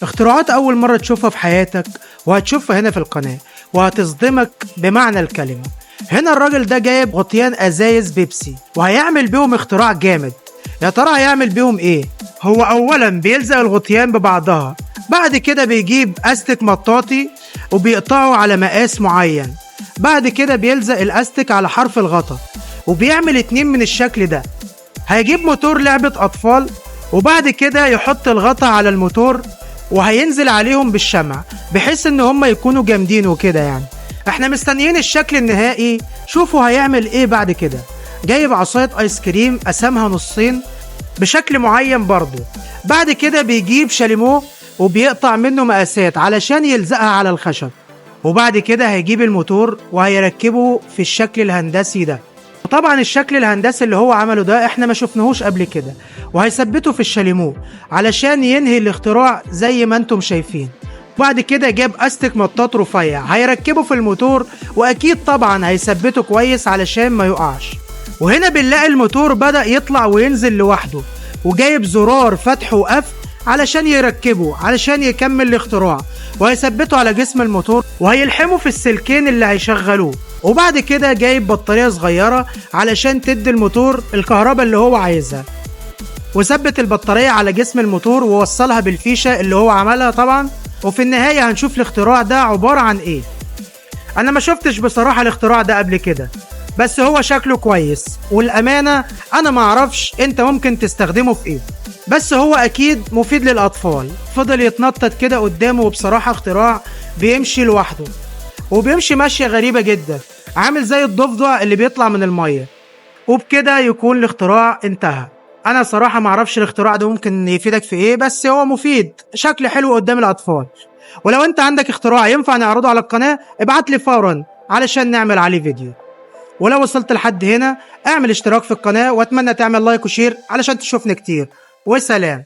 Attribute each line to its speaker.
Speaker 1: اختراعات أول مرة تشوفها في حياتك وهتشوفها هنا في القناة وهتصدمك بمعنى الكلمة. هنا الراجل ده جايب غطيان أزايز بيبسي وهيعمل بيهم اختراع جامد. يا ترى هيعمل بيهم ايه؟ هو أولا بيلزق الغطيان ببعضها، بعد كده بيجيب أستك مطاطي وبيقطعه على مقاس معين، بعد كده بيلزق الأستك على حرف الغطا وبيعمل 2 من الشكل ده. هيجيب موتور لعبة أطفال وبعد كده يحط الغطا على الموتور وهينزل عليهم بالشمع بحيث ان هم يكونوا جامدين وكده. يعني احنا مستنيين الشكل النهائي، شوفوا هيعمل ايه بعد كده. جايب عصاية ايس كريم قسمها نصين بشكل معين برضو، بعد كده بيجيب شاليمو وبيقطع منه مقاسات علشان يلزقها على الخشب، وبعد كده هيجيب الموتور وهيركبه في الشكل الهندسي ده. وطبعا الشكل الهندسي اللي هو عمله ده احنا ما شفناهوش قبل كده، وهيثبته في الشاليمو علشان ينهي الاختراع زي ما انتم شايفين. بعد كده جاب استك مطاط رفيع هيركبه في الموتور، واكيد طبعا هيثبته كويس علشان ما يقعش. وهنا بنلاقي الموتور بدأ يطلع وينزل لوحده، وجايب زرار فتح وقفل علشان يركبه علشان يكمل الاختراع، وهيثبته على جسم الموتور وهيلحمه في السلكين اللي هيشغلوه. وبعد كده جايب بطارية صغيرة علشان تدي الموتور الكهرباء اللي هو عايزها، وثبت البطارية على جسم الموتور ووصلها بالفيشة اللي هو عملها طبعا. وفي النهاية هنشوف الاختراع ده عبارة عن ايه. انا ما شفتش بصراحة الاختراع ده قبل كده، بس هو شكله كويس، والأمانة انا ما اعرفش انت ممكن تستخدمه في ايه، بس هو اكيد مفيد للأطفال. فضل يتنطط كده قدامه، وبصراحة اختراع بيمشي لوحده وبيمشي ماشية غريبة جدا، عامل زي الضفدع اللي بيطلع من المية. وبكده يكون الاختراع انتهى. انا صراحة معرفش الاختراع ده ممكن يفيدك في ايه، بس هو مفيد، شكل حلو قدام الاطفال. ولو انت عندك اختراع ينفع نعرضه على القناة ابعت لي فورا علشان نعمل عليه فيديو. ولو وصلت لحد هنا اعمل اشتراك في القناة، واتمنى تعمل like و share علشان تشوفني كتير. وسلام.